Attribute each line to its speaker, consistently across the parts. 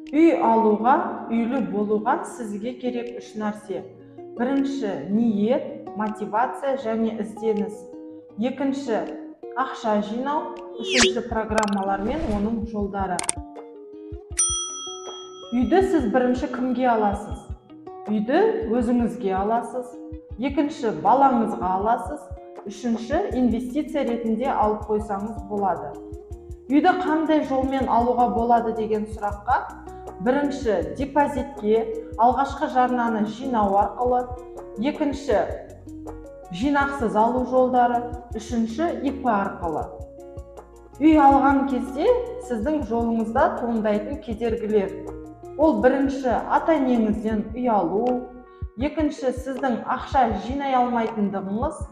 Speaker 1: Үй алуға, үйлі болуға сізге керек үш нәрсе. Бірінші, ниет, мотивация және ізденіс. Екінші, ақша жинау. Үшінші, программалар мен оның жолдары. Үйді сіз бірінші кімге аласыз? Үйді өзіңізге аласыз. Екінші, балаңызға аласыз. Үшінші, инвестиция ретінде алып қойсаңыз болады. Үйді қандай жолмен алуға болады деген сұраққа, бірінші, депозитке алғашқы жарнаны жинау арқылы, екінші, жинақсыз алу жолдары, үшінші, ИП арқылы. Үй алған кезде сіздің жолыңызда туындайтын кедергілер. Ол бірінші, ата-енеңізден үй алу, екінші, сіздің ақша жинай алмайтындығыңыз,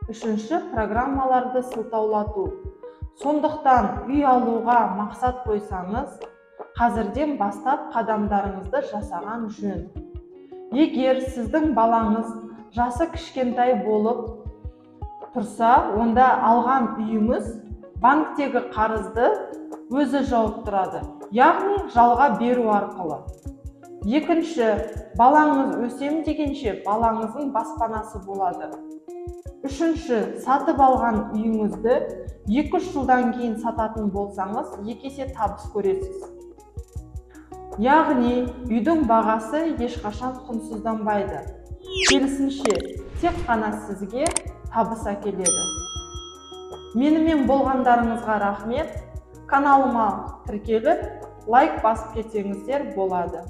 Speaker 1: үшінші, программаларды сылтаулату. Сондықтан үй алуға мақсат қойсаңыз, қазірден бастап қадамдарыңызды жасаған жөн. Егер сіздің балаңыз жасы кішкентай болып тұрса, онда алған үйіңіз банктегі қарызды өзі жауып тұрады, яғни жалға беру арқылы. Екінші, балаңыз өсем дегенше балаңыздың баспанасы болады. Үшінші, сатып алған үйіңізді 2-3 жылдан кейін сататын болсаңыз, 2 есе табыс көресіз. Яғни үйдің бағасы ешқашан құнсызданбайды. Керісінше, тек қана сізге табыс әкеледі. Менімен болғандарыңызға рахмет. Каналыма тіркеліп, лайк басып кетсеңіздер болады.